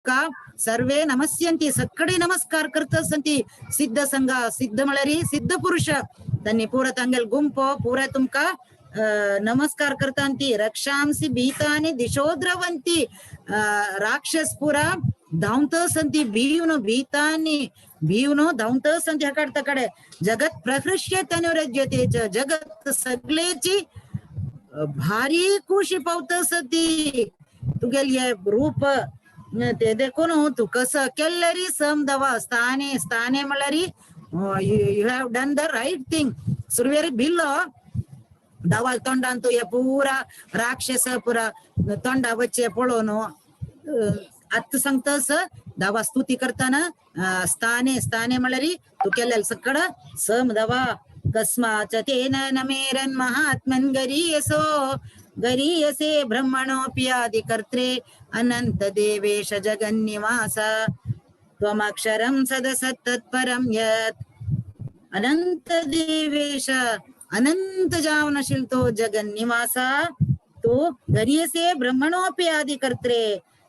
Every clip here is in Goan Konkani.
तुका सर्वे नमस्यन्ति सकडे नमस्कार करत संती सिद्ध संघा सिद्ध म्हळ्यार सिद्ध पुरुष त्यांनी पुरा तांगेल गुंपो पुरा तुमका नमस्कार करतांती. रक्षांसी भीतानि दिशो द्रवंती राक्षस पुरा धांवत संती भीवन भीतानि भीवन धांवत संती हकाड तकडे. जगत प्रहृष्य तनुरज्यते च जगत सगळेची भारी खुशी पावत सती तुगेल रूप ते देखून तू कसं केल्लरी सम दवा स्थाने स्थाने म्हळ्यार you have done the right thing. सुरवेर बिल्लो दवाल तोंडान तू हे पुरा राक्षस पुरा तोंडा वच्चे पळोवन आत्त सांगतस दवा स्तुती करताना स्थाने स्थाने म्हळ्यार तू केल्लेल सकड सम दवा. कस्माच तेन नमेरन् महात्मन् गरीयसो गरीयसे ब्रह्मणोऽपि आदिकर्त्रे अनंत देवेश जगन्निवास त्वमक्षरं सदसत्तत्परं यत्. अनंत देवेश अनंत जावनशील तो जगन्निवासा तो गरीयसे ब्रह्मणोऽपि आदिकर्त्रे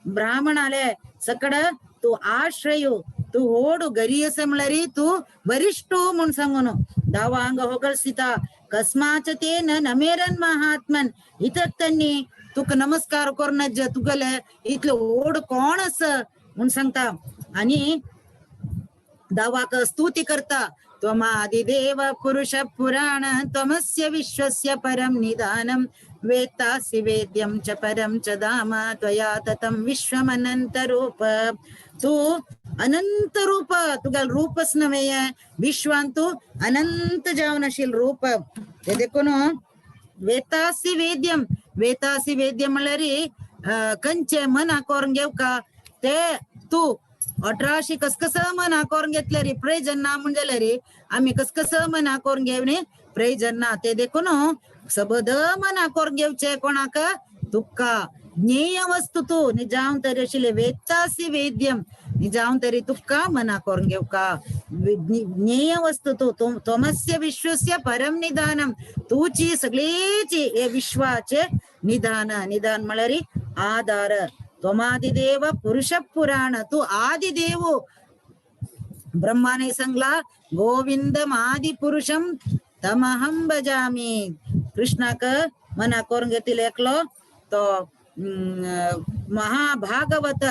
ब्राह्मणाले सकड तू आश्रयो तू होडू गरीयस म्हळ्यार तू वरिष्ठ म्हूण सांगून दावा हांगा होगळसिता. कस्माच तेन नमेरन महात्मन इतक त्यांनी तुका नमस्कार करून तुगेले इतले ओड कोण आसा म्हूण सांगता. आणि दावाक स्तुती करता. त्वमादिदेव पुरुष पुराण त्वमस्य विश्वस्य परं निदानं वेत्तासि वेद्यं च परं च धाम त्वया ततं विश्वमनंतरूप. तू अनंत रूप तुगेल रूपच नव्हे विश्वान तू अनंत जावनशील रूप. ते देखून वेतासी वेद्यम वेतासी वेद्यम म्हळ्यार कंचे मना करून घेवका ते तू 18 कसकस मना करून घेतले रे प्रयोजन ना म्हणजे रे आम्ही कसकस मना करून घेवने प्रयोजन ना. ते देखून सबद मना करून घेवचे कोणाक तुका ज्ञेय वस्तू तू निजाव तरी आशिल्ले वेत्तासी वेद्यम निजाव तरी तुका मना करून घेवका ज्ञेय वस्तू तू त्वमस्य विश्वस्य परम निदानम तूची सगळेची हे विश्वाचे निदान निदान म्हळ्यार आधार. त्वमादिदेव पुरुष पुराण तू आदिदेव ब्रह्माने सांगला गोविंदम आदि पुरुषम तमहं भजामि. कृष्णाक मना करून घेतील एकलो तो महाभागवत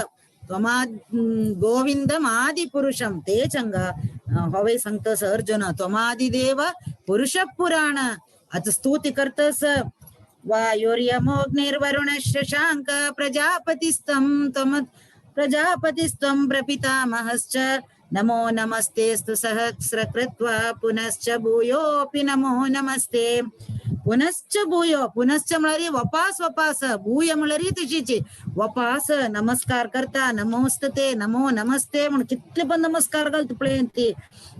त्वमा गोविंदम आदि पुरुषम ते चंगा हवे सांगतस अर्जुन त्वमादिदेव पुरुष पुराण. आता स्तुती करतस. वायुर्यमोऽग्निर्वरुण शशांक प्रजापतिस्तं त्वम प्रजापतिस्त्वं प्रपितामहश्च नमो नमस्तेस्तु सहस्रकृत्वा पुनश्च भूयोऽपि नमो नमस्ते. पुनश्च भूयो पुनश्च म्हळ्यार वपास वपास भूय म्हळ्यार तुजीची वपास नमस्कार करता नमोस्तते नमो नमस्ते म्हण कितले पण नमस्कार घालता पळय ती.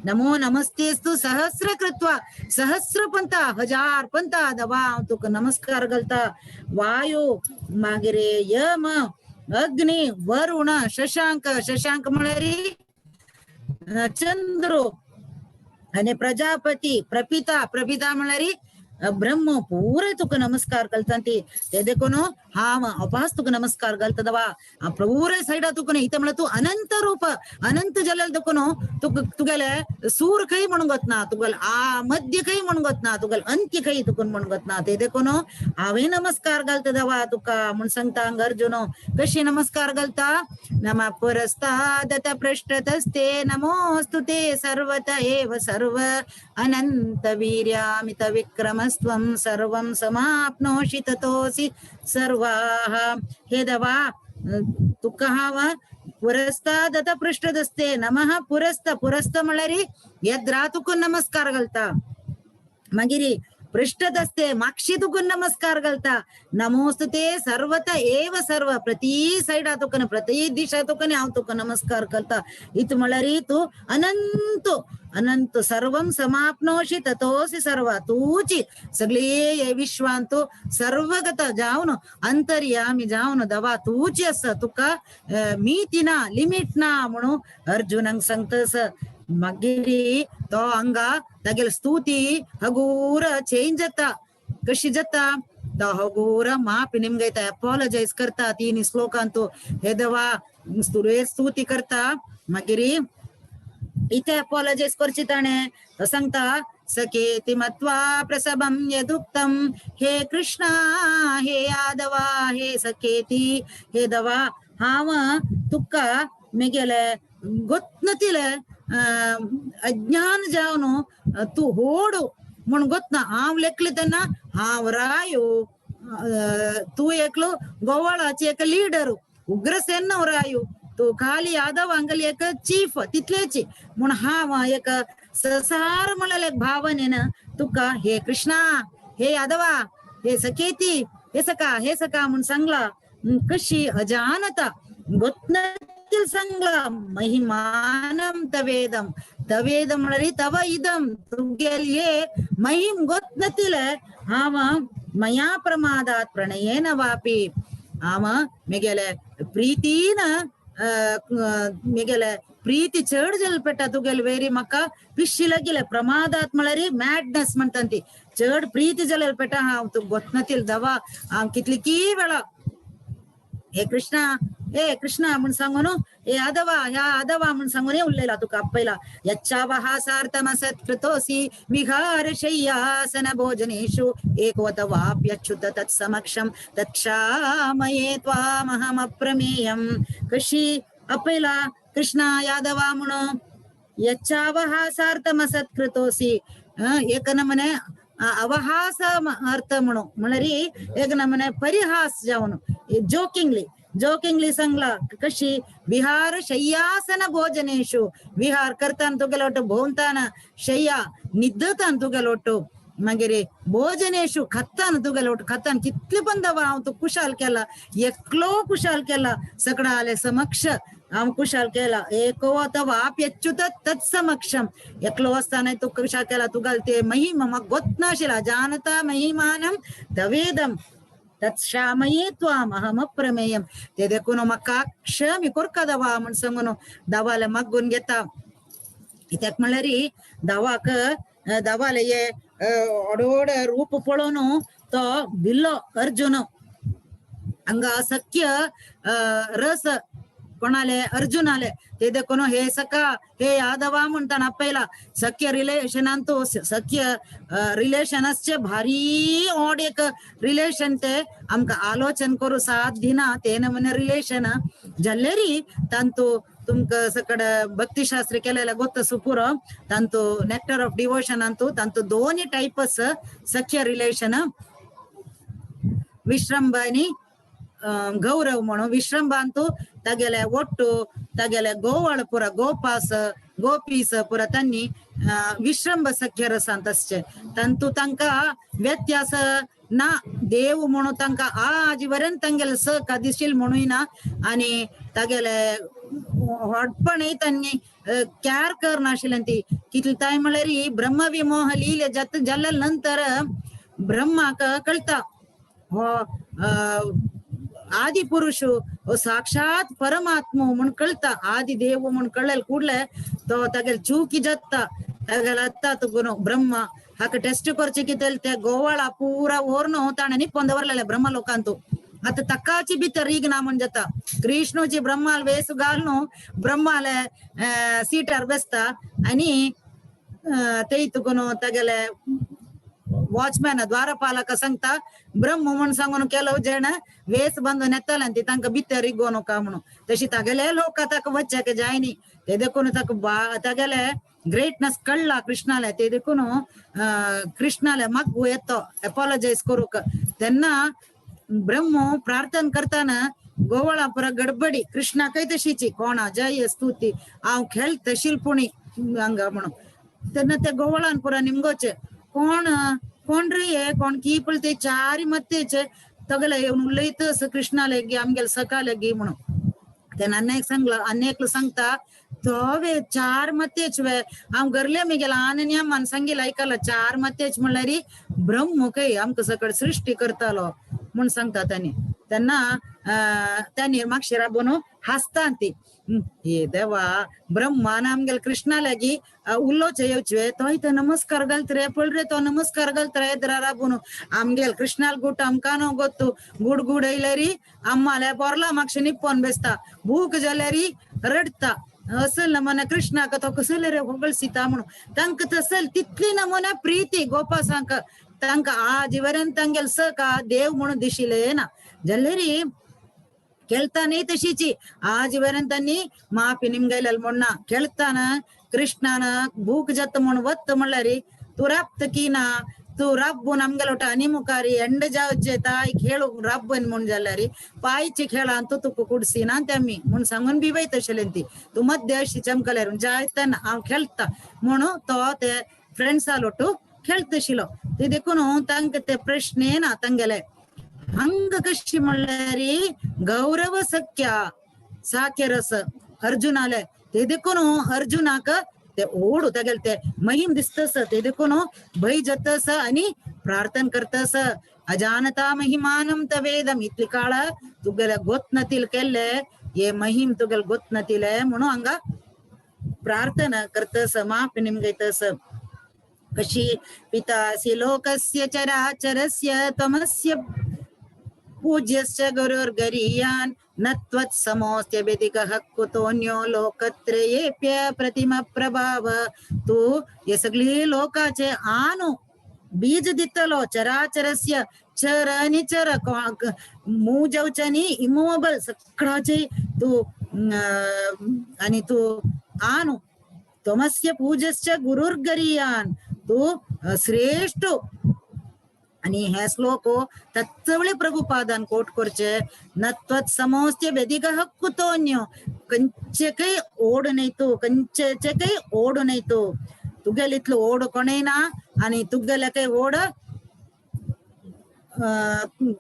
नमो नमस्तेस्तु सहस्रकृत्वा सहस्र पंता हजार पंता दवा हांव तुका नमस्कार घालता. वायु मागीर यम अग्नि वरुण शशांक शशांक म्हळ्यार चंद्र आणि प्रजापती प्रपिता प्रपिता म्हळ्यार ब्रह्म पुरे तुका नमस्कार घालता ती. ते देखून हांव अपास तुका नमस्कार घालता दवा पुरे सायडा तुका इथं म्हळ्यार तूं अनंत रूप अनंत जाल्यार देखून तुका तुगेले सूर खंय म्हणून वतना तुगेले आ मध्य खंय म्हणून वतना तुगेले अंत्य खंय तुका म्हणून वतना. ते देखून हांवें नमस्कार घालता दवा तुका म्हूण सांगता अर्जुन. कशी नमस्कार घालता? नमः पुरस्तादत पृष्ठतस्ते नमोऽस्तु ते सर्वत एव सर्व अनंत वीर्यामित विक्रमस्त्वं सर्वं समाप्नोषि ततोऽसि सर्वाः. हे दवा तुका हांव पुरस्तादत पृष्ठतस्ते नमः पुरस्त पुरस्त म्हळ्यार येद्रा तुका नमस्कार घालता. मागीर पृष्ठतस्ते मागशी तुका नमस्कार घालता. नमोस्तुते सर्वत एव सर्व प्रति सायडा तुका प्रति दिशा तुका हांव तुका नमस्कार करता. इत म्हळ्यार तूं अनंत अनंत सर्वं समाप्नोषि ततोसि सर्व तूची सगळे विश्वान तूं सर्वगत जावन अंतर्यामी जावन दवा तूची आसा तुका मिती ना लिमीट ना म्हणून अर्जुनाक सांगतस. मागीर तो हांगा तागेली स्तुती हगूर चेंज जाता. कशी जाता? तो हगूर माफी निमगयता अपोलोजायज करता तीन श्लोकांतू. हे देवा स्तुती करता. मागीर इथे अपॉलॉजायज करची ताणें. तो सांगता सखेति मत्वा प्रसभं यदुक्तं हे कृष्णा हे यादवा हे सखेति हे दवा हांव तुका मेगेले गोत्नतिले अज्ञान जावन तूं होडू म्हूण गोतना हांव लेखले तेन्ना हांव रायो तूं एकलो गोवाळाची एक लिडर उग्रसेन रायो तूं खाली यादव हांगेली एक चीफ तितलेची म्हूण हांव एक ससार म्हणलें एक भावनेन तुका हे कृष्णा हे यादवा हे सखेती हे सखा हे सखा म्हूण सांगला. कशी अजानता गोत्नतील सांगला महिमानम तवेदम तवेदम म्हणल्यार तव इदम तुगेल महिम गोत्नतील हांव मया प्रमादात प्रणयेन वापी हांव मेगेले प्रीतीन मेगेले प्रीती चड जलपेटा तुगेले वेरी म्हाका पिश्शी लागिले प्रमादात म्हळ्यार मॅडनेस म्हणटा ती चड प्रीती जलपेटा हांव तूं गोत्नतील दवा हांव कितली की वेळा हे कृष्णा हे कृष्णा म्हूण सांगून हे यादवा ह्या यादवा म्हूण सांगून उलयला तुका आपयला. यच्चावहासार्थमसत्कृतोऽसि विहार शय्यासन भोजनेषु एकोतवाप्यच्युत तत्समक्षं तत्क्षामये त्वामहमप्रमेयं. कशी आपयला कृष्णा यादवा म्हणून यच्चावहासार्थमसत्कृतोऽसि एक नमने अवहास अर्थ म्हणून म्हळ्यार एक नमने परिहास जावन जोकिंगली जोकिंगली सांगला कशी विहार शय्यासन भोजनेषु विहार करताना तुगेलो ಒಟ್ಟು भोंवताना शय्या निद्दतान तुगेलो ಒಟ್ಟು मागीर भोजनेषु खातान तुगेलो ಒಟ್ಟು खातान कितले पण दवा हांव तूं कुशाल केला एकलो कुशाल केला सकडाले समक्ष हांव कुशाल केला एको वाप्यच्युत तत्समक्षम एकलो आसतना तूं कुशाल केला तुगेल ते महिमा म्हाका गोतनाशिल्ला जानता महिमानम तवेदम तत्क्षामये त्वाम अहमप्रमेयम ते देखून म्हाका क्षमी कोरका दवा म्हूण सांगून दवाले मागून घेता. कित्याक म्हणल्यार दवाक दवाले हे ओडोड रूप पळोवन तो भिल्लो अर्जुन हांगा सख्य रस कोणाले अर्जुनाले ते देखून हे सखा हे यादवा म्हणताना आपयला सख्य रिलेशनान तो सख्य रिलेशन आसचे भारी ओड एक रिलेशन ते आमकां आलोचन करूं साथ दिना तेन म्हण रिलेशन जाल्लेरी तांतू तुमकां सकड भक्तिशास्त्र केलेले गोत्त सुपुरो तांतू नेक्टर ऑफ डिवोशन अंतू तांतू दोनी टायपस सख्य रिलेशन विश्रंभ आनी गौरव म्हणून विश्रंभ अंतू तागेले ಒಟ್ಟು तागेले गोवाळ पुरा गोपास गोपीस पुरा तांणी विश्रंभ सख्य रसांत आसचे तांतू तांकां व्यत्यास ना देव म्हणून तांकां आजीवरेन तांगेले सखा दिशील म्हणूय ना आनी तागेले व्हडपणय तांणी कॅर करनाशिल्लें ती कितले ताय म्हणल्यार ब्रह्मविमोह लीले जात जाल्ल्या नंतर ब्रह्माक कळटा हो आदि पुरुष साक्षात परमात्म म्हूण कळटा आदि देव म्हूण कळ्ळे ಕೂಡ್ಲೆ तो तागेले चूकी जाता तागेले आत्ता तुगुनो ब्रह्म हाका टेस्ट करचे कितें ते गोवाळा पुरा व्हरून ताणें निपोवन दवरलेले ब्रह्म लोकांतू. आतां ताकाची भितर रीग ना म्हूण जाता कृष्णूची ब्रह्माल वेस घालून ब्रह्माले सीटार बसता आनी ते तुगुनो तागेले वॉचमॅन द्वारपालक सांगता ब्रह्म म्हूण सांगून केलो जेण वेस बांदून येताले ती तांकां भितर रिगो नका म्हणून तशी तागेले लोक ताका वचच्याक जायनी ते देखून ताका तागेले ग्रेटनेस कळ्ळा कृष्णाले ते देखून कृष्णाले मागू येतो अपॉलॉजायज करूंक. तेन्ना ब्रह्म प्रार्थना करताना गोवळा पुरा गडबडी कृष्णाकय तशीची कोणा जय स्तुती हांव खेळ तशील पुणी हांगा म्हणून तेन्ना त्या गोवळान पुरा निमगोचे कोण कोण रे हे कोण की पळय ते चारी मत्तेचे तगले येवन उलयत कृष्णाले गी आमगेले सकाले गी म्हणून तेन्ना आनी सांगला आनी एकलो सांगता तो वे चार मतेच वे हांव गरले मेगेला आनी अम्मान सांगिल आयकला चार मतेच म्हणल्यार ब्रह्म खंय आमकां सकळ सृश्टी करतालो म्हूण सांगता तांणी. तेन्ना त्या निर्माक्षी राबून हासता ती. हे देवा, ब्रह्मान आमगेले कृष्णा लागी उलोवचें येवचें, तोय तो नमस्कार घालत रे, पळ रे तो नमस्कार घालत रे येद्रा राबून. आमगेल कृष्णाल गुट आमकां न्हू गोत्तू, गुड गुड येयल्यारी आम्माल्या पोरला मातशें निप्पोन बेसता, भूक जाल्यारी रडटा. असल नमुना कृष्णाक तो कसले रे होगळसिता म्हणून तांकां तसल तितली नमुना प्रीती गोपासांक. तांकां आजीवरेन तांगेल सका देव म्हणून दिशिल्लें ना जाल्यारी खेळतानी तशीची आजवरेन त्यांनी माफी निमगैलल म्हणना. खेळताना कृष्णान भूक जाता म्हण वत्त म्हणल्यारी तूं राबत की ना, तूं राब्बून आमगेलो आनी मुखारी एंड जावचे ताय खेळ राब्बन म्हूण जाल्यारी पायचे खेळान तूं तुका कुडसिना ते आमी म्हूण सांगून बिवय तशें ती तूं मध्य अशी चमकल्यार जायतना हांव खेळटा म्हणून तो ते फ्रेंड्सा लोटू खेळतशिलो. ते देखून तांकां ते प्रश्न येना तांगेले. हंग कशी म्हणल्यारी गौरव सख्या साख्यरस अर्जुनाले. ते देखून अर्जुनाक ते ओड तागेले ते महिम दिसतस. ते देखून भय जातस आनी प्रार्थना करतस. अजानता महिमानम तवेदम, इतली काळ तुगेले गोत नतील केल्ले हे महिम तुगेले गोत नतिले म्हणून हांगा प्रार्थना करतस, माफ निमगयतस. कशी पितासि लोकस्य चराचरस्य त्वमस्य पूज्यश्च गुरुर्गरीयान् न त्वत्समोऽस्त्य व्यतिकः कुतोऽन्यो लोकत्रयेऽप्य प्रतिम प्रभाव. तूं हे सगळी लोकाचे आनु बीज दितलो चराचरस्य चर आनी चर मूव जावचे न्ही इमुवेबल सगळ्याचे तूं आनी तूं आनु त्वमस्य पूज्यश्च गुरुर्गरीयान् तूं श्रेष्ठ. आणि हे श्लोक तत्सवळे प्रभुपादान कोट करचे. न त्वत्समोऽस्त्य व्यतिकः कुतोऽन्यो, कंचेकय ओड न्हय तूं, कंचेचेकय ओड न्हय तूं, तुगेले इतलो ओड कोणय ना आनी तुगेले काय ओड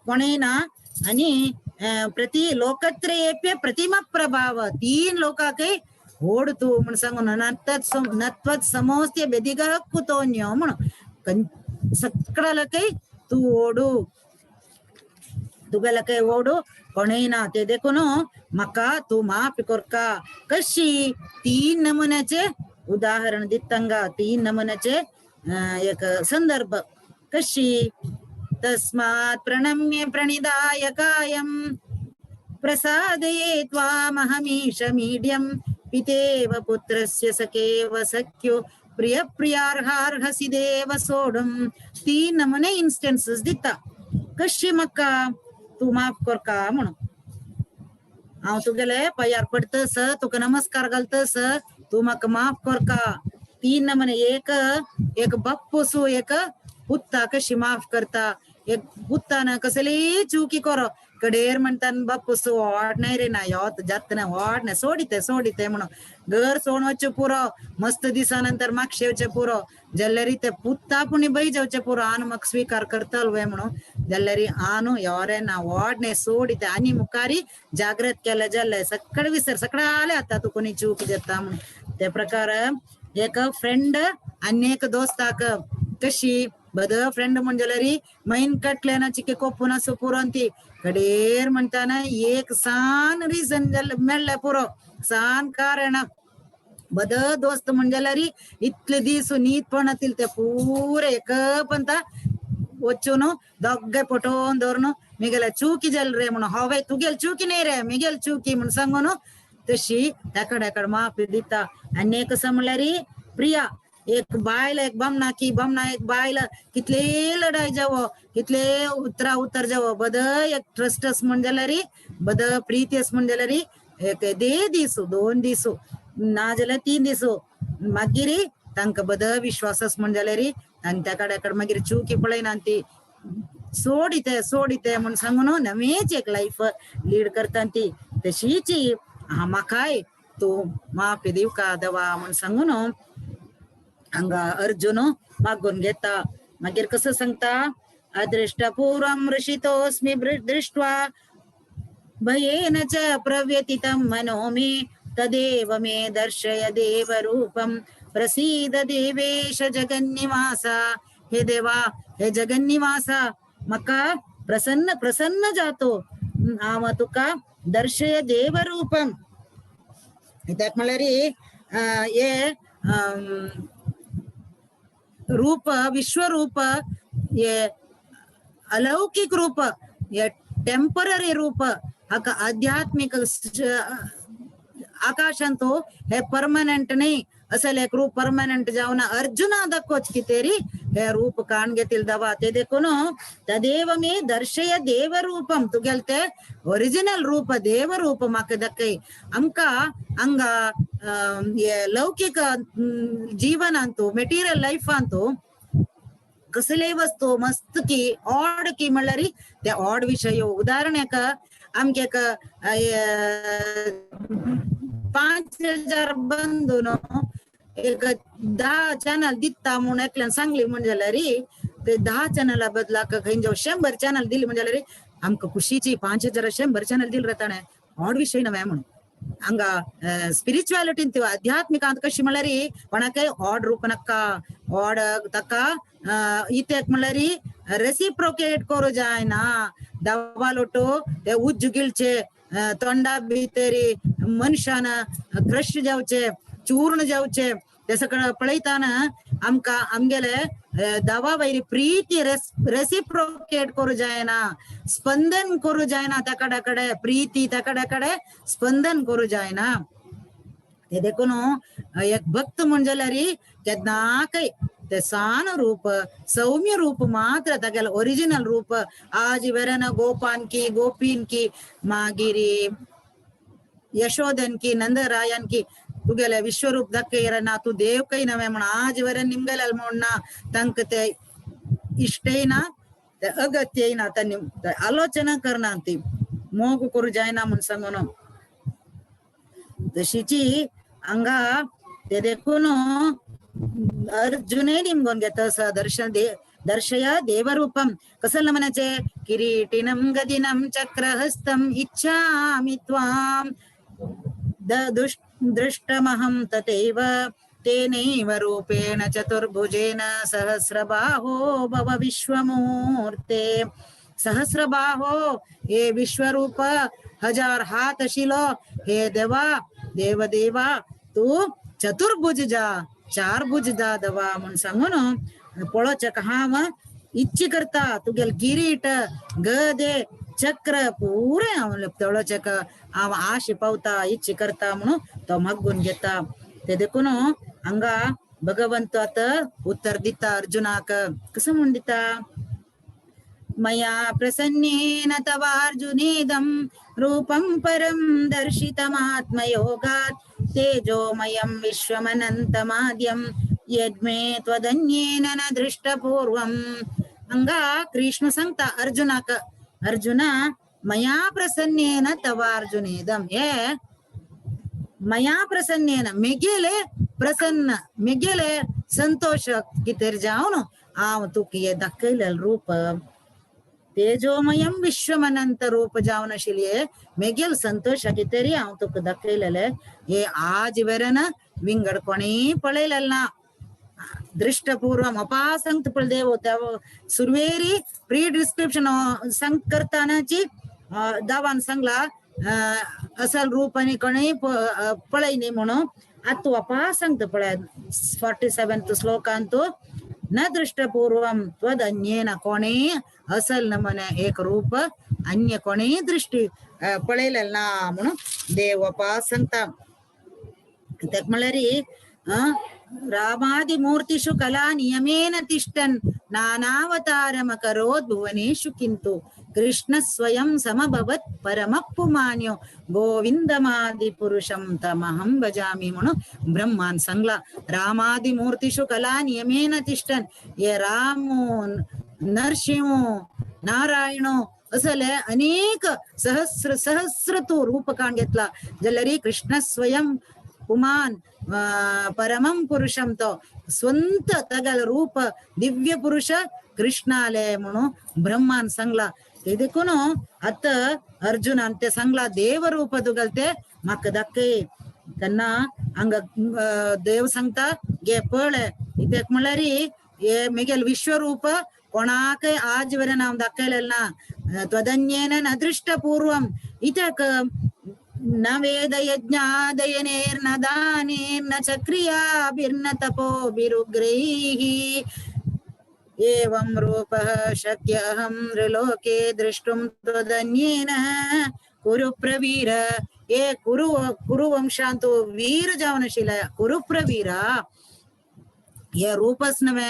कोणय ना. आनी प्रति लोकत्रयेप्य प्रतिमा प्रभाव, तीन लोकांकय ओड तूं म्हूण सांगून न त्वत्समोऽस्त्य व्यतिकः कुतोऽन्यो म्हणून सगळ्याकय तूं ओडू, तुगेले काय ओडू कोणय ना. ते देखून म्हाका तूं माफ करका. कशी तीन नमुन्याचे उदाहरण दितंगा, तीन नमुन्याचे एक संदर्भ. कशी तस्मात् प्रणम्य प्रणिधाय कायं प्रसादये त्वामहमीश मीड्यं पितेव पुत्रस्य सखेव सख्यो प्रिय प्रियार्हार्हसि देव सोडुं. तीन नमुने इन्स्टन्सीस दिता. कशी म्हाका तूं माफ करका म्हणून हांव तुगेले पांयार पडतस, तुका नमस्कार घालतस, तूं म्हाका माफ करका. तीन नमुने. एक एक बाप्पूसू एक पुत्ता कशी माफ करता. एक पुत्तान कसली चुकी करो कडेर म्हणटा बाप्पूसू वाट नाही रे ना यो जात ना वाट ना सोडिते सोडिते म्हणून घर सोड वचचें पुरो, मस्त दिसा नंतर मागशे येवचें पुरो, जाल्यारी ते पुत्ता पुणी बय जावचें पुरो आनु म्हाका स्विकार करतलो वे म्हणून जाल्यारी आनु यो रे ना वाट न्ही सोडिते आनी मुखारी जागृत केले जाल्यार सगळे विसर सगळे आले आतां तूं कोणी चूक जाता म्हणून. ते प्रकार एक फ्रेंड आनी एक दोस्ताक कशी बद फ्रेंड म्हण जाल्यारी मैन कटले ना चिके कोपून आसूं पुरो ती कडेर म्हणटाना एक सान रिजन मेळ्ळें पुरो, सान कारण बद दोस्त म्हण जाल्यारी इतले दीस नीतपण ते पुरे एक पंता वचून दोग्गे पटोवन दवरून मिगेले चुकी जाल रे म्हणून हवे तुगेल चुकी न्ही रे मिगेल चुकी म्हण सांगून तशी ताकड माफी दिता. आनी एक आसा म्हणल्यार प्रिया एक बायल एक बामणा की बामणा एक बायल कितले लढाई जावो कितले उतरा उतर जावो बद एक ट्रस्टस म्हण जाल्यार बद प्रीती म्हण जाल्यार एक दे दिसू दोन दिसू ना जाल्यार तीन दिसू मागीर तांकां बद विश्वासस म्हण जाल्यार आनी त्या कडेन मागीर चुकी पळयना ती सोडिते सोडिते म्हण सांगून नवेच एक लायफ लीड करता ती तशीच म्हाकाय तूं माफी दिवका देवा म्हण सांगून हांगा अर्जुन मागून घेता. मागीर कसो सांगता अदृष्टपूर्वं ऋषितोऽस्मि दृष्ट्वा भयेन च प्रव्यथितं मनो मे तदेव मे दर्शय देवरूपं प्रसीद देवेश जगन्निवास. हे देवा हे जगन्निवासा म्हाका प्रसन्न प्रसन्न जातो हांव तुका दर्शय देवरूपम. कित्याक म्हणल्यार हे रूप विश्वरूप हे अलौकिक रूप हे टेंपररी रूप हाका आध्यात्मिक आकाशांतु हे परमनंट न्ही असल एक रूप परमनंट जावन अर्जुना दाखोवच कितेरी हे रूप काण घेतील दवा. ते देखून तदेव मे दर्शय देवरूपम तुगेल ते ओरिजिनल रूप देवरूप म्हाका दाखय. आमकां हांगा लौकिक जीवनांतु मेटिरियल लायफांतु कसलेय वस्तू मस्त की ऑड की म्हणल्यार ते ऑड विशय. उदाहरणाक आमगे एक 5000 बंधू न्हू एक 10 चॅनल दिता म्हूण एकल्यान सांगली म्हण जाल्यार ते 10 चॅनला बदलाक खंय 100 चॅनल दिली म्हण जाल्यार आमकां खुशीची 5000 100 चॅनल दिल रे ताणें ऑड विशय नव्हे म्हणून. हांगा स्पिरिच्युअलिटीन आध्यात्मिकांत कशी म्हणल्यार कोणाकय ऑड रूप नाका ऑड ताका इतेक म्हणल्यार रेसिप्रोकेट करूं जायना. दवा लोटो ते उज्ज गिळचे तोंडा भितरी मनशान क्रश जावचे चूर्ण जावचे ते सगळं पळयताना आमकां आमगेले दवा वयली प्रीती रेसिप्रोकेट करूं जायना, स्पंदन करूं जायना, ताका कडेन प्रीती ताका कडेन स्पंदन करूं जायना. ते देखून एक भक्त म्हण जाल्यार केन्नाकय ते सान रूप सौम्य रूप मात्र तागेले ओरिजिनल रूप आज वेरन गोपान की गोपीन की मागीर यशोदन की नंदरायन की तुगेले विश्वरूप दाखय ना तूं देव कय नवे म्हण आज वेरन निमगेले म्हण ना तांकां ते इश्टय ना ते अगत्यय ना तांणी आलोचना करना ती मोग करूं जायना म्हण सांगून तशीची हांगा ते देखून अर्जुनय निमगोन घेता स दर्शन दर्शय देवरूपम. कसलं म्हणायचे किरीटिनं गदिनं चक्रहस्तम इच्छामि त्वां दृष्टमहं तथैव तेनैव रूपेण चतुर्भुजेन सहस्रबाहो भव विश्वमूर्ते. सहस्रबाहो हे विश्वरूप 1000 हात आशिल्लो हे देवा देवदेवा तूं चतुर्भुज जा 4 भुज जा दवा म्हूण सांगून पळोवचें हांव इच्छा करता तुगेल किरीट गदे चक्र पुरें हांव पळोवचें हांव आशे पावता इच्छा करता म्हणून तो मागून घेता. ते देखून हांगा भगवंत आतां उत्तर दिता अर्जुनाक कसो म्हूण दिता मया प्रसन्नेन तवार्जुनेदं रूपं परं दर्शितमात्मयोगात् तेजोमयं विश्वमनन्तमाद्यं यद्मे त्वदन्येन न दृष्टपूर्वम्. हांगा कृष्ण सांगता अर्जुनाक अर्जुना मया प्रसन्नेन तवार्जुनेदं हे मया प्रसन्नेन मेगेले प्रसन्न मेगेले संतोष कितें जावन हांव तुका हें दाखयलें रूप तेजोमयं विश्वमनंत रूप जावन आशिल्लें मेगेल संतोष कितें हांव तुका दाखयलेलें हे आज वेरन विंगड कोणें पळयलें ना. दृष्टपूर्वम अपासंत देव सुरवेरी प्री डिस्क्रिप्शन संग करतानाची दावान सांगला असल रूप आनी कोणें पळय न्ही म्हणून आतां तूं अपासंत पळय 47 श्लोकांतु न दृष्टपूर्वम त्वदन्येन कोणे असल नमने एक रूप अन्य कोणे दृष्टी पळयलें ना म्हणून देव अपासंता. कित्याक म्हणल्यार रामादि मूर्तिषु कला नियमेन तिष्ठन् नानावतारमकरोत् भुवनेषु किन्तु कृष्ण स्वयं समभवत् परमपुमान्यो गोविन्दमादि पुरुषं तमहं भजामि म्हणून ब्रह्मान सांगला. रामादि मूर्तिषु कला नियमेन तिष्ठन् हे रामो नरसिंह नारायणो असले अनेक सहस्र सहस्र तो रूप काण घेतला जाल्यार कृष्ण स्वयं पुमान परमं पुरुषं तो स्वंत तगल रूप दिव्य पुरुष कृष्णाले म्हणून ब्रह्मान सांगला. ते देखून आतां अर्जुनान ते सांगला देवरूप तुगेलें म्हाका दाखय. तेन्ना हांगा देव सांगता गे पळय कित्याक म्हणल्यार हे मेगेल विश्वरूप कोणाकय आज मेरेन हांव दाखयलें ना. त्वदन्येन न दृष्टपूर्वम् इतक न वेद यज्ञादयनेर्न दानेर्न च क्रियाभिर्न तपोभिरुग्रैः एवं रूपः शक्यहं नृलोके द्रष्टुं त्वदन्येन कुरु प्रवीर ए कुरु कुरु वंशांतो वीर जावनशील कुरु प्रवीर ये रूपस नवे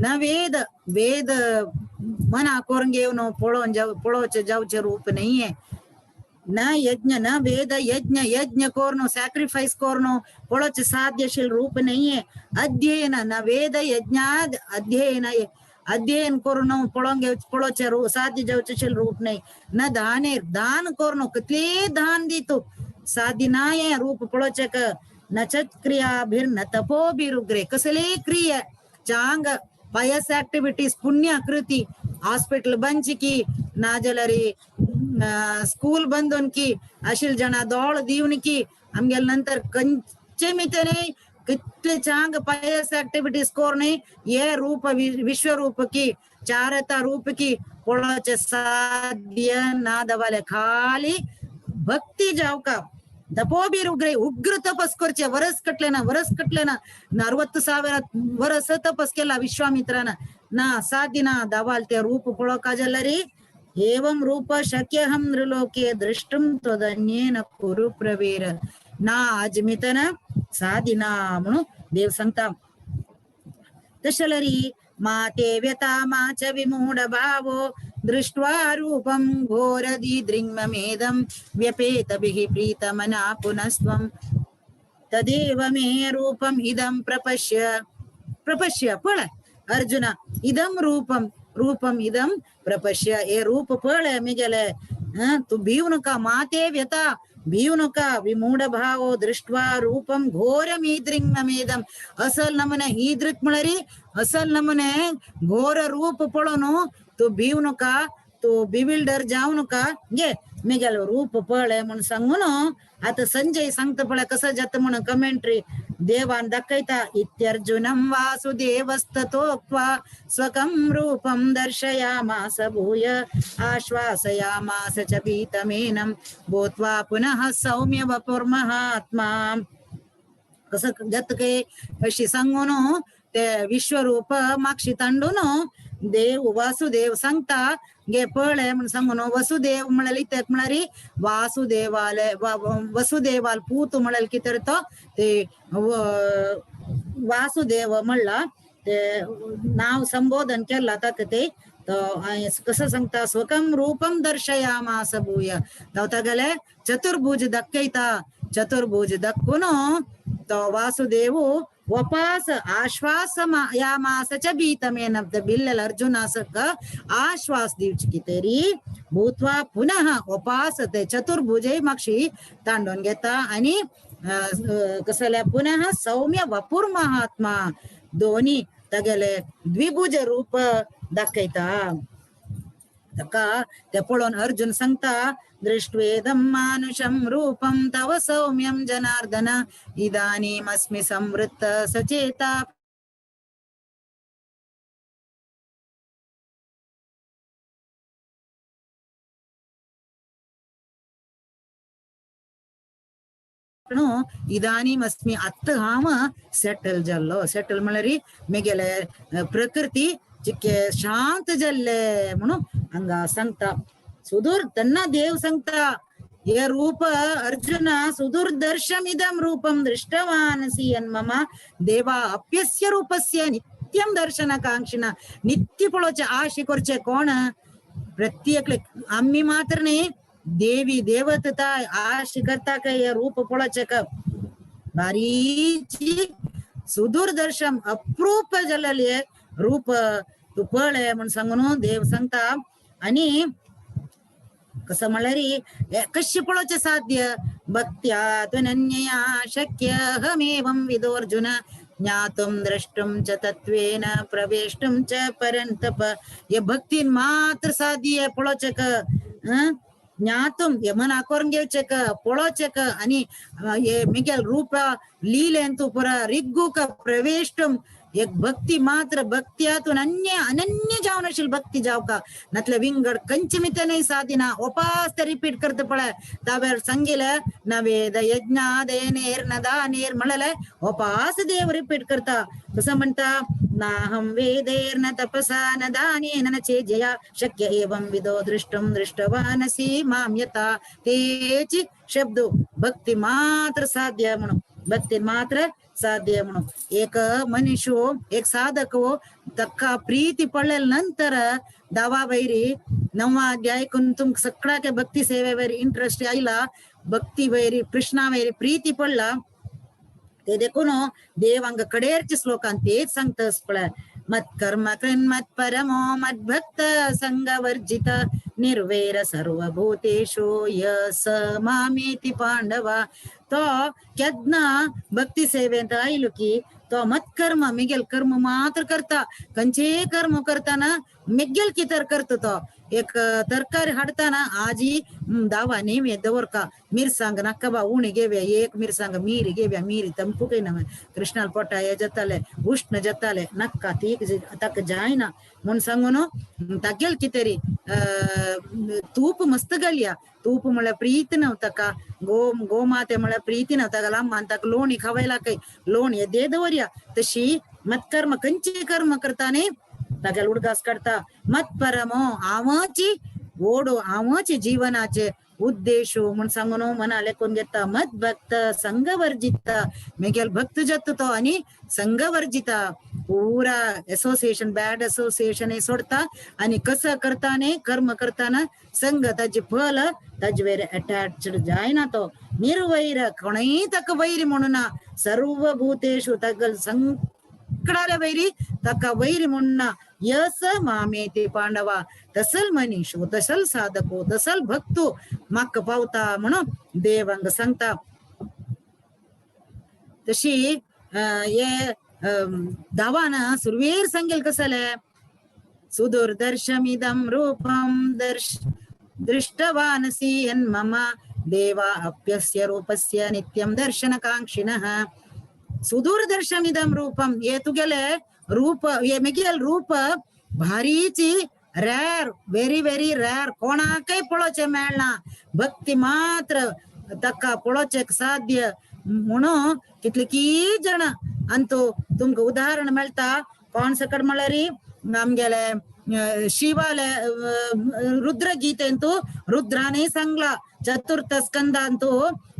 न वेद वेद मन आकोरंगे नो पोळो पोळोचे जावचे रूप नहीं है न यज्ञ न वेद यज्ञ यज्ञ कोरनो सैक्रिफाइस कोरनो पोळोचे साध्यशील रूप नहीं है अध्ययन न वेद यज्ञाद अध्ययन अध्ययन कोरनो पोळोंगे पोळोचे साध्य जावचेशील रूप नहीं न दाने दान कोरनो कितले दान दितो साध्य नाय रूप पोळोचे न च क्रियाभिर्न तपोभिरुग्रे कसले क्रिया चांग पायस ऍक्टिव्हिटीज पुण्य कृती हॉस्पिटल बंचिकी नाजलरी स्कूल बंदून की अशील जना दोळ दिवन की आमगेले नंतर कंचे मितने कितले चांग पायस ऍक्टिव्हिटीज कोरणे ये रूप विश्वरूप की चारता रूप की पोळाचे साध्य ना दवाले खाली भक्ती जाव का तपोबीर उग्र उग्र तपस करचे वरस कटले ना वरस कटले ना 60,000 वरस तपस केला विश्वामित्राನ ना साध्य ना दवाल ते रूप पळोवका जाल्यार एवं रूप शक्यहं नृलोके द्रष्टुं त्वदन्येन कुरु प्रवीर ना अजमितन साधिना म्हणून देव सांगता. तशें जाल्यार माते व्यथा मा च विमूढ भावो दृष्ट्वा रूपं घोरदीदृङ्ममेदं व्यपेतभिः प्रीतमना पुनस्त्वं तदेव मे रूपम् इदं प्रपश्य प्रपश्य पळय अर्जुन इदं रूपं रूपं इदं प्रपश्य ए रूप पळय मिगेले तूं भिवू नका माते व्यथा भिवू नका विमूढ भावो दृष्ट्वा रूपं घोरम ईदृङ्ममेदं असल नमूने ईदृक म्हळ्यार असल नमूने घोर रूप पळोवन तूं भिवू नका तूं बिविल्डर जावं नका घे मिगेलो रूप पळय म्हूण सांगून आतां संजय सांगता पळय कसो जाता म्हूण कमेंट्री देवान दाखयता इत्यर्जुनं वासुदेवस्ततोक्त्वा स्वकं रूपं दर्शयामास भूय आश्वासयामास च पीतमेनं भूत्वा पुनः सौम्य वपुर्महात्मा. कसं जाता काय अशी सांगून ते विश्वरूप मागशी तांडून देव वासुदेव सांगता गे पळय म्हूण सांगून वसुदेव म्हळ्यार कित्याक म्हळ्यार वासुदेवाले वसुदेवाल पूत म्हळ्यार कितें तो ते वासुदेव म्हणला ते नाव संबोधन केला ताका ते तो कसं सांगता स्वकं रूपं दर्शयामास भूय तो तागेले चतुर्भुज दाखयता चतुर्भुज दाखोवन तो वासुदेव वपास आश्वास यामास च भीतमेन बिल्लल अर्जुनासक आश्वास दिवची कितें भूत्वा पुनः वपास ते चतुर्भुजय मागशी तांडून घेता आनी कसल्या पुनः सौम्य वपुर महात्मा दोनी तागेले द्विभुज रूप दाखयता. ताका ते पळोवन अर्जुन सांगता दृष्ट्वेदं मानुषं रूपं तव सौम्यं जनार्दन इदानीमस्मि संवृत्त सचेता इदानीमस्मि आत्तां हांव सेटल जाल्लो. सेटल म्हळ्यार मेगेले प्रकृती चिक्के शांत जाल्ले म्हणून हांगा सांगता. सुदूर तेन्ना देव सांगता हे रूप अर्जुन सुदूरदर्शम इदं रूपं दृष्टवानसि यन्मम देवा अप्यस्य रूपस्य नित्यं दर्शनकांक्षिणा. नित्य पळोवचें आशे करचें कोण प्रत्येक आमी मात्र न्ही देवी देवता आश करता काय हे रूप पळोवचें का बारीची सुदूरदर्शन अप्रूप जाल्लें रूप तूं पळय म्हूण सांगून देव सांगता. आनी कसं म्हळ्यार कशें पळोवचें साध्य भक्त्या त्वनन्यया शक्य अहमेवं विदोऽर्जुन ज्ञातुं द्रष्टुं च तत्त्वेन प्रवेष्टुं च परन्तप. हे भक्तीन मात्र साध्य पळोवचें ज्ञातुं हे मना करून घेवचें पळोवचें आनी हे मिगेल रूप लिलें तूं पुरा रिग्गूक प्रवेष्टुं एक भक्ती मात्र भक्ती हातून अन्य अनन्य जावन आशिल्ली भक्ती जावका नातले विंगड कंचमिते नाही साधिना उपास ते रिपीट करता पळय तावेर सांगिले न वेद यज्ञादेनेर न दानेर म्हणले उपास देव रिपीट करता. कसं म्हणता नाहं वेदेर न तपसा न दानेन न चेजया शक्य एवं विदो दृष्टं दृष्टवानसि मां यथा. तेची शब्द भक्ती मात्र साध्य म्हणून भक्ती मात्र साध्य म्हणून एक मनुष्य एक साधक तक्का प्रीती पडलेल नंतर दावा वैरी नववा अध्याय तुमक सगळ्याके भक्ती सेवे वैरी इंटरेस्ट आयला भक्ती वैरी कृष्णा वैरी प्रीती पडला ते देखून देवांग कडेरचे श्लोकान तेच सांगतस पळय मत्कर्म कृन्मत् परमो मद्भक्त संगवर्जित निर्वैर सर्वभूतेषु य स मामेति पांडवा. तो केन्ना भक्ती सेवेंत आयलो की तो मत्कर्म मिगेल कर्म मात्र करता खंयचेय कर्म करताना मेगेल कितर करता तो एक तरकारी हाडताना आजी दावा नेमे दवरका मिरसांग नाका बा उणी घेव्या एक मिरसांग मीरी घेव्या मीरी तंपुकय ना कृष्णाल पोटा हे जाताले उष्ण जाताले नाका तीक ताका जायना म्हूण सांगून तागेल कितें तूप मस्त घालया तूप म्हळ्यार प्रीत न्हू ताका गो गोमाते म्हळ्यार प्रीती न्हू ताका लांबान ताका लोणी खावयला काय लोणी येदे दवरया. तशी मत्कर्म खंयचे कर्म करता न्ही तागेल उडगास काडटा मत्परमो हांवची ओडो हांवची जीवनाचे उद्देश म्हूण सांगून मना लेखून घेता. मत भक्त संगवर्जित मेगेल भक्त जाता तो आनी संगवर्जिता पुरा एसोसिएशन बॅड एसोसिएशन हे सोडता आनी कसं करता न्ही कर्म करताना संग ताजे फल ताजे वयर अटॅच्ड जायना तो निर्वैर कोणूय ताका वैरी म्हणूना सर्वभूतेषु तागेल संकडाले वैरी ताका वैरी म्हणना. यस मामेति पांडवा तसल मनीषो तसल साधको तसल भक्तो म्हाका पावता म्हणून देवांग सांगता. तशी हे दावान सुरवेर सांगेल कसले सुदुर्दर्शमिदं रूपं दर्श दृष्टवानसि यन्मम देवा अप्यस्य रूपस्य नित्यं दर्शनकाङ्क्षिणः. सुदूरदर्शमिदं रूपं हे तुगेले रूप हे मेगेल रूप भारीची रॅर व्हेरी व्हेरी रॅर कोणाकय पळोवचें मेळना भक्ती मात्र ताका पळोवचें साध्य म्हणून कितले की जण अंतू तुमकां उदाहरण मेळटा कोण सकट म्हळ्यार आमगेले शिवाले रुद्रगीतेंतू रुद्राने सांगला चतुर्थ स्कंदांतू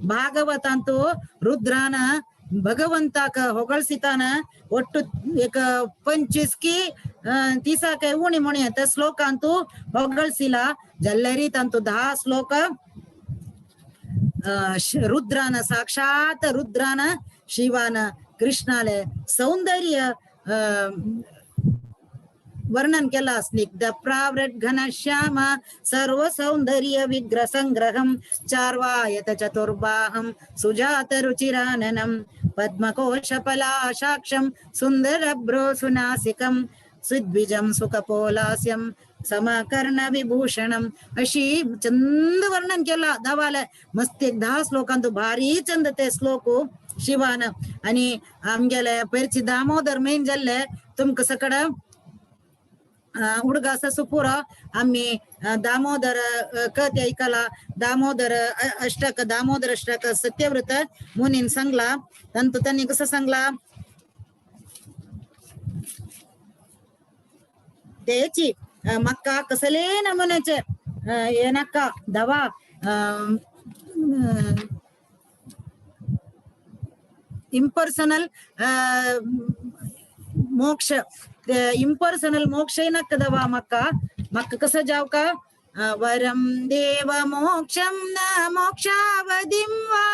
भागवतांतू रुद्रान भगवंताक होगळसितान ಒಟ್ಟು एक 25 की 30 उणी म्हणी त्या श्लोकांतू होगळसिला जल्लरी तांतू 10 श्लोक रुद्रान साक्षात रुद्रान शिवान कृष्णाले सौंदर्य वर्णन केला. स्निग्ध प्रावृत घनश्याम सर्व सौंदर्य विग्रह संग्रहम चार्वायत चतुर्बाहम सुजात रुचिराननम पद्मकोश पलाशाक्षम सुंदर भ्रो सुनासिकम सुद्विजम सुकपोलास्यम समकर्ण विभूषणम अशी चंद वर्णन केला धावाला मस्त एक 10 श्लोकांतू भारी चंद ते श्लोक शिवान. आणि आमगेले पेरची दामोदर मेन जाल्ले तुमकां सकड उडगास सुपुर आम्ही दामोदर कथ ऐकला दामोदर अष्टक दामोदर अष्टक सत्यव्रत मुनीन सांगला तांतू त्यांनी कसं सांगला त्याची मक्का कसले नमुन्याचे हे नाका दवा इम्पर्सनल मोक्ष इम्पर्सनल मोक्ष नाका मक्का मक्का कसं जाव का वरम देव मोक्षम न मोक्षावधिं वा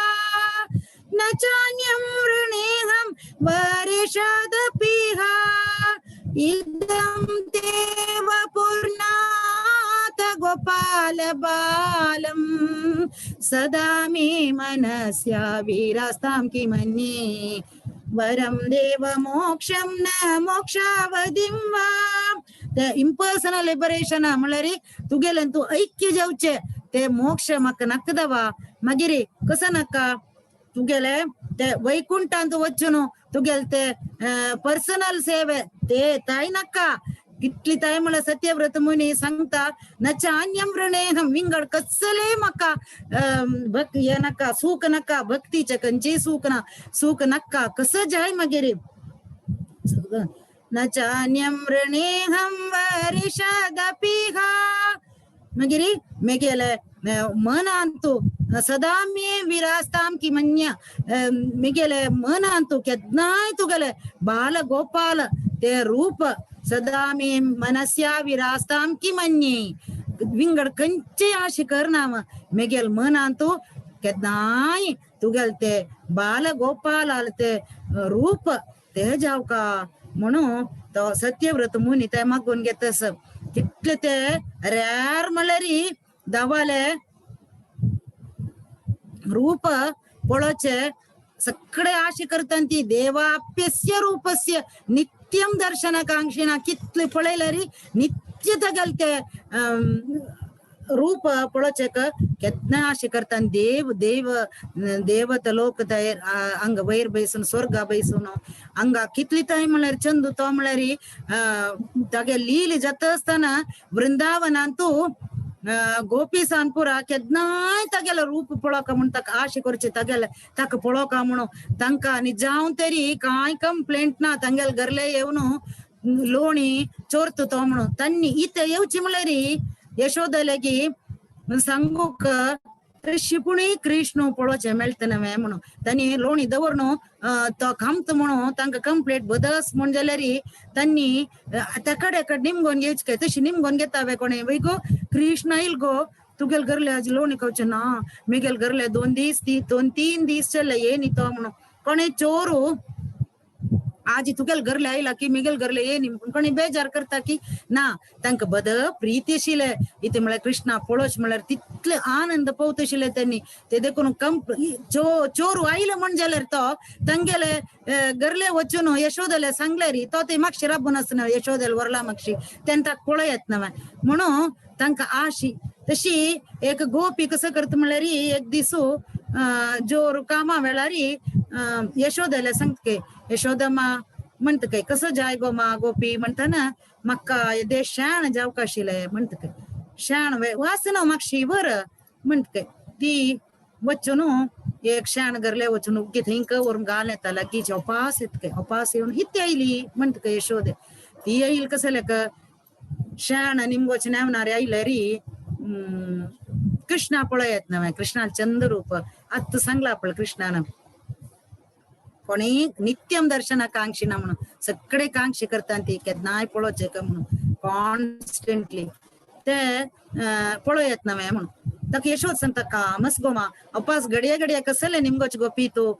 न चान्यं वृणेऽहं वरिषदपिह इदं देव पूर्णात गोपाल बालम सदा मे मनस्या विरास्तां किमन्ये वरम देव मोक्षम न मोक्षावधिं वा. इम्पर्सनल लिबरेशन म्हळ्यार तुगेलें तूं ऐक्य जावचें ते मोक्ष म्हाका नाका दवा मागीर कसं नाका तुगेले ते वैकुंठांत वचून तुगेले ते पर्सनल सेवे ते ताय नाका कितली ताय म्हळ्यार सत्यव्रत मुनी सांगता न चान्यम वृणेहम विंगड कसले म्हाका भक हे नाका सुख नाका भक्तीचे खंयचेय सुख ना सुख नाका कसं जाय मागीर न चान्यम वृणेहम वरिषदपि हा मागीर मेगेले मनांतु सदा मे विरास्ताम किमन्य मेगेले मनांतु केन्नाय तुगेले बाल गोपाल ते रूप सदा मे मनस्या विरास्ताम किमन्ये विंगड खंयचे आशे करना मेगेल मनांतु केन्नाय तुगेल ते बाल गोपाल ते रूप ते जावका म्हणून तो सत्यव्रत मुनी ते मागून घेतस कितले ते रेर म्हणल्यार दवाले रूप पळोवचे सगळे आशे करता ती देवाप्यस्य रूपस्य नित्यम दर्शनाकांक्षिणा कितले पळयल्यार नित्य तगेल ते रूप पळोवचे केन्ना आशे करता देव देव देवत लोक तयार अंग वयर बैसून स्वर्गा बैसून अंगा कितली ताय म्हणल्यार चंद तो म्हणल्यार तागे लील जाता आसतना वृंदावनांतू गोपी सानपुरा केन्नाय तागेले रूप पळोवका म्हूण ताका आशे करचे तागेले ताका पळोवका म्हणून तांकां आनी जावं तरी कांय कंप्लेंट ना तांगेले घरले येवन लोणी चोरता तो म्हणून तांणी इथे येवची म्हणल्यार यशोदा की सांगूक शिपुणी कृष्ण पळोवचें मेळटा नवें म्हणून तांणी लोणी दवर तो खामत म्हणून तांकां कंप्लेंट बदस म्हण जाल्यार तांणी त्या कडेन निमगोन घेवचे काय तशी निमगोन घेता वे कोणे वय गो कृष्ण येयल गो तुगेल घरले आज लोणी खावचें ना मेगेल घरले 2 दीस 2-3 दीस चल्ले ये न्ही तो म्हणून कोणे चोरू आज तुगेल घरले आयला की मेगेल घरले ये न्ही कोणी बेजार करता की ना तांकां बद प्रीती आशिल्ले इथे म्हळ्यार कृष्णा पळोवचें म्हळ्यार तितले आनंद पवत आशिल्ले त्यांनी ते देखून चोरू आयले म्हण जाल्यार तो तांगेले घरले वचून यशोदाले सांगल्यार तो ते मातशे राबून आसना यशोदेल व्हरला मातशी तेन्ना ताका पळयत ना म्हणून तांकां आशी तशी एक गोपी कसं करता म्हणल्यार एक दिसू जोर कामा वेळार यशोदाला सांगता यशोदा मा म्हणता काय कसं जाय गो मा गोपी म्हणताना म्हाका येदे शेण जावका आशिल्लें म्हणटा काय शेण वासना मातशी वर म्हणटा काय ती वचून एक शेण घरले वचून उगी थंय व्हरून घाल येता लागींच अपास येता काय अपास येवन इत्ते आयली म्हणटा काय यशोदे ती येईल कसं लेक शेण निमगोचें नेवनार आयल्यार कृष्णा पळयत नवें कृष्णा चंद रूप आत्तां सांगला आपलं कृष्णान कोणी नित्यम दर्शनाकांक्षी ना म्हणून सगळे कांक्षी करता ती केन्नाय पळोवचें काय म्हणून कॉन्स्टंटली ते पळोवयत नवें म्हणून ताका यशोद सांगता कामस गो मा अपास घडये घडये कसले निमगोच गो पी तूं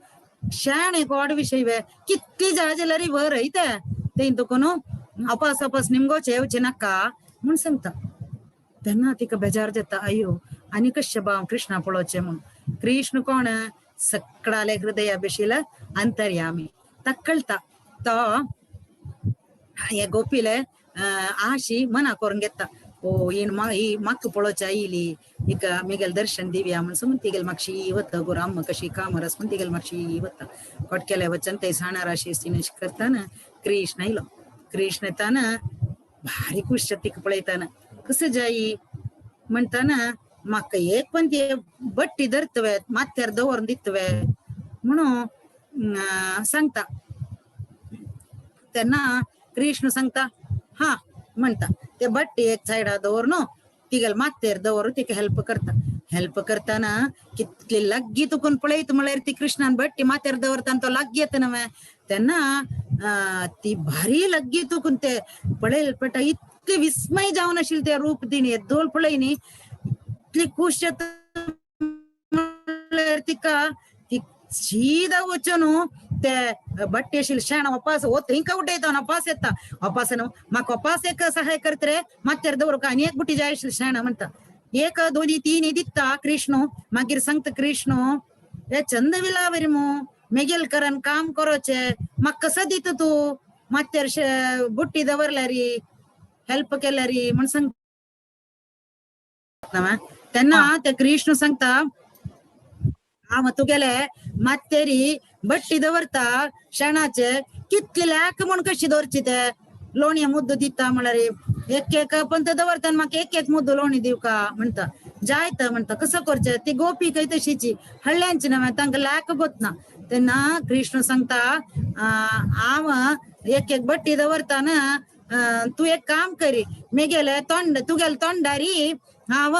शेण एक वाड विशय वे कितली जाय जाल्यार वर ते ते तुका न्हू अपास अपास निमगोच येवचें नाका म्हूण सांगता तेन्ना तिका बेजार जाता अयो आनी कशें बाव कृष्णा पळोवचें म्हणून कृष्ण कोण सगळ्याले हृदया बशिल अंतर्यामी ताका कळटा तो हे गोपीले आशी मना करून घेता ओ ही म्हाका पळोवच्या आयली हिका मिगेल दर्शन दिवया म्हण समून तिगेल मातशी वता गो राम कशी कामरस म्हण तिगेल मातशी वता कोटकेले वचन ते साणार अशी करताना कृष्ण आयलो कृष्ण येताना भारी खुश तिका पळयताना कसं जाई म्हणताना म्हाका एक पण ते बट्टी धरतवे माथ्यार दवरून दितवे म्हणून सांगता तेन्ना कृष्ण सांगता हा म्हणता ते बट्टी एक सायडा दवर न्हू तिगेल माथ्यार दवरून तिका हेल्प करता हेल्प करताना कितली लागीं तुकून पळयत म्हळ्यार ती कृष्णान बट्टी माथ्यार दवरता तो लागीं येता नवें तेन्ना ती भारी लागीं तुकून ते पळयल पडटा इतले विस्मय जावन आशिल्लें ते रूप तिणें येदोळ पळय न्ही इतली खूश जाता म्हळ्यार तिका ती सीधा वचून ते बट्टी आशिल्ले शेण अपास हो थंय उडयता अपास येता अपास न्हू म्हाका अपास एक सहाय करत रे माथ्यार दवरूंक आनी एक बुटी जाय आशिल्ली शेण म्हणटा 1 2 3 दिता कृष्ण मागीर सांगता कृष्ण हे चंद विलावरी मू मेगेल करन काम करोचे म्हाका कसं दिता तूं माथ्यार बुट्टी दवरल्यार हेल्प केल्यार म्हण सांगता तेन्ना ते कृष्ण सांगता हांव तुगेले माथ्यारी बट्टी दवरता शेणाचे कितले लाख म्हण कशी दवरची ते लोणी मुद्दो दिता म्हळ्यार एक एक पण ते दवरताना म्हाका एक एक मुद्दो लोणी दिवका म्हणटा जायत म्हणटा कसं करचें ती गोपी खंय तशीची हळ्यांची ना तांकां लाख गोतना तेन्ना कृष्ण सांगता हांव एक एक बट्टी दवरताना तूं एक काम करी मेगेले तोंड तुगेले तोंडारी हांव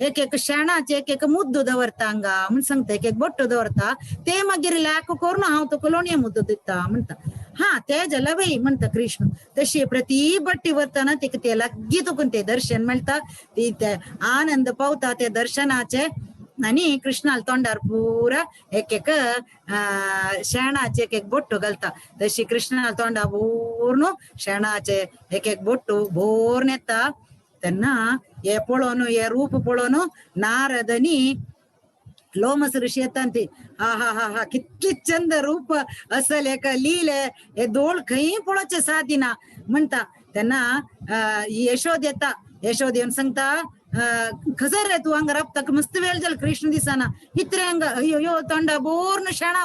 एक एक शेणाचे एक एक मुद्दो दवरता हांगा म्हण सांगता एक एक बट्टो दवरता ते मागीर लाख करून हांव तुका लोणये मुद्दो दिता म्हणटा. हा ते जाल्यार बाई म्हणटा कृष्ण. तशी प्रति बट्टी व्हरतना तिका ते लागीं तुका ते दर्शन मेळटा ती ते आनंद पावता ते दर्शनाचे आनी कृष्णाल तोंडार पुरा एक एक शेणाचे एक एक बोट्टो घालता. तशी कृष्णाल तोंडा पूर्ण शेणाचे एक एक बोट्टो भोरून येता. तेन्ना हे पळोवन हे रूप पळोवन नारदनी लोमस ऋषी येता ती हा हा हा हा कितली चंद रूप असल एक लीले हे दोळ खंय पळोवचें सादिना म्हणटा. तेन्ना यशोद येता. यशोद येवन सांगता खसर रे तूं हांगा राबता मस्त वेळ जालो कृष्ण दिसना इतरे हांगा अयो यो तोंडा बोर्न शेणा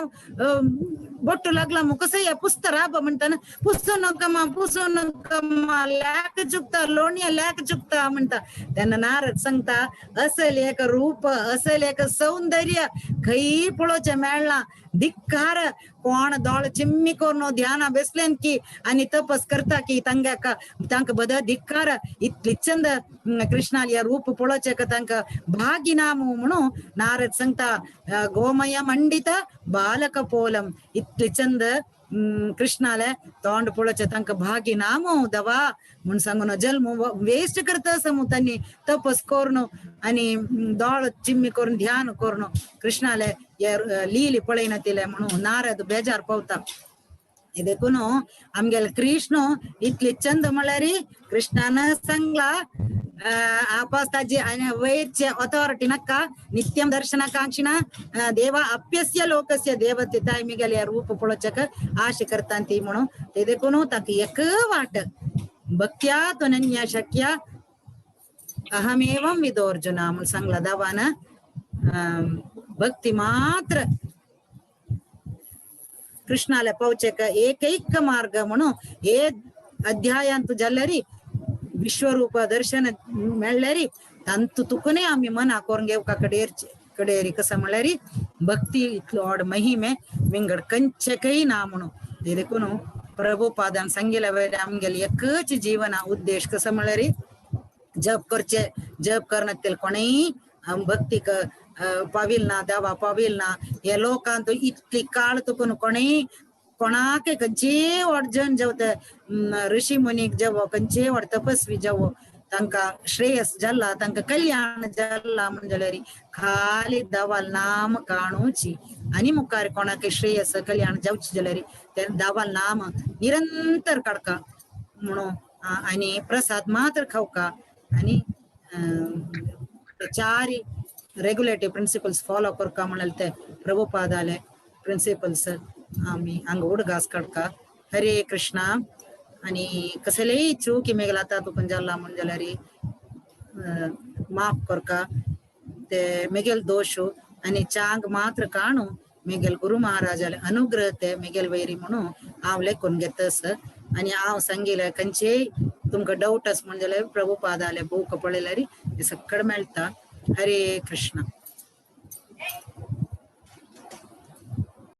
बोट्टू लागला मग कसं या पुसता राब म्हणताना पुसू नका मा पुसू नका मा लॅक चुकता लोणया लॅक चुकता म्हणता. तेन्ना नारद सांगता असल एक रूप असल एक सौंदर्य खंय पळोवचें मेळना धिक्कार कोण दोळ चिम्मी करून ध्याना बेसलेन की आनी तपस करता की तांकां तांकां बद धिक्कार इतली चंद कृष्णाल रूप पळोवचें का तांकां भागिनामू म्हणून नारद सांगता गोमय मंडित बालकपोलम इतली चंद कृष्णाले तोंड पळोवचें तांकां भागिनामू दवा म्हूण सांगून जल्म वेस्ट करता आसा तांणी तपस करून आनी दोळ चिम्मी करून ध्यान करून कृष्णाले लीली पळयना तिले म्हणून नारद बेजार पावता. देखून आमगेले कृष्ण इतले चंद म्हळ्यार कृष्णान सांगला आपास ताजी वैरचे अथॉरिटी नाका नित्यम दर्शनाकांक्षिणा देवा अप्यस्य लोकस्य देवते ताय मिगेले रूप पळोवच्याक आशे करता ती म्हणून ते देखून ताका एक वाट भक्त्या त्वनन्या शक्या अहमेवं विदो अर्जुना म्हणून सांगला देवान. भक्ती मात्र कृष्णाला पावचेक एकैक मार्ग म्हणून हे अध्यायांत जाल्यारी विश्वरूप दर्शन मेळ्ळ्यारी तांतू तुकूनय आमी मना करून घेवका कडेरी कसं म्हणल्यार भक्ती इतलो व्हड महिमे विंगड कंचकय ना म्हणून ते देखून प्रभुपादान सांगिल्ल्या वयर आमगेले एकच जीवना उद्देश कसं म्हणल्यार जप करचे. जप करनातील कोणीय भक्ती पाविल ना देवा पाविल ना हे लोकांत इतली काळ तुकून कोणीय कोणाक खंयचेय व्हड जन जेवता ऋषी मुनीक जेवो खंयचेय व्हड तपस्वी जेवो तांकां श्रेयस जाला तांकां कल्याण जाला म्हण जाल्यार खाली देवाल नाम काणूची आनी मुखार कोणाक श्रेयस कल्याण जावची जाल्यार ते देवाल नाम निरंतर काडका म्हणून आनी प्रसाद मात्र खावका आनी चार रेग्युलेटिव्ह प्रिन्सिपल्स फॉलो करका म्हणाल ते प्रभुपादाले प्रिन्सिपल्स आमी हांगा उडगास काडका. हरे कृष्णा. आनी कसलेय चूक मेगेले आतां तुका जाला म्हण जाल्यार माफ करका ते मेगेल दोश आनी चांग मात्र काणू मेगेल गुरु महाराजाले अनुग्रह ते मेगेल वैरी म्हणून हांव लेखून घेतस. आनी हांव सांगिल्लें खंयचेय तुमकां डावट आसा म्हण जाल्यार प्रभुपादाले बूक पळयल्यार सगळें मेळटा. हरे कृष्णा.